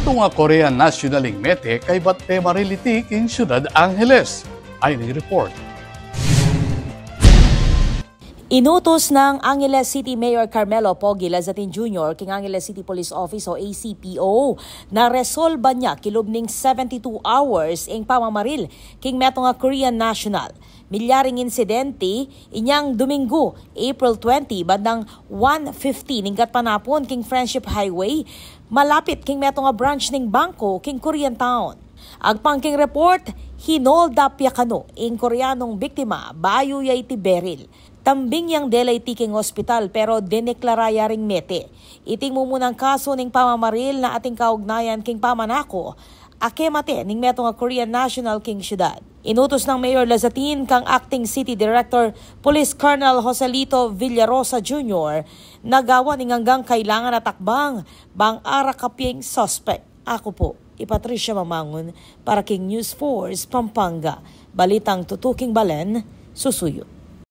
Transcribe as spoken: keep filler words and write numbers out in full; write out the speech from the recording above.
Tung a Korean national ing mete kaybat pemaril iti king Syudad Angeles. Ay ni report. Inutus ng Angeles City Mayor Carmelo Pogi Lazatin Junior king Angeles City Police Office o A C P O na resolba niya kilub ning seventy-two hours ing pamamaril king metung a Korean national. Milyaring insidente inyang Duminggu, April twenty, bandang one fifty ning gatpanapun king Friendship Highway, malapit king metung a branch ning bangko king Korean Town. Agpang king report, hinoldap ya kanu ing Koreanong biktima bayu ya iti beril. Tambing yang dela iti king ospital pero dineklara ya ring mete. Iting mumunang kasu ning pamamaril na ating kaugnayan king pamanako a kemate ning metung a Korean national king syudad. Inutus ng Mayor Lazatin kang Acting City Director Police Colonel Joselito Villarosa Junior na gawan ing anggang kailangan a takbang bang arakap ya ing suspect. Aku pu i Patricia Mamangun para king News Force Pampanga. Balitang tutuking balen, susuyu.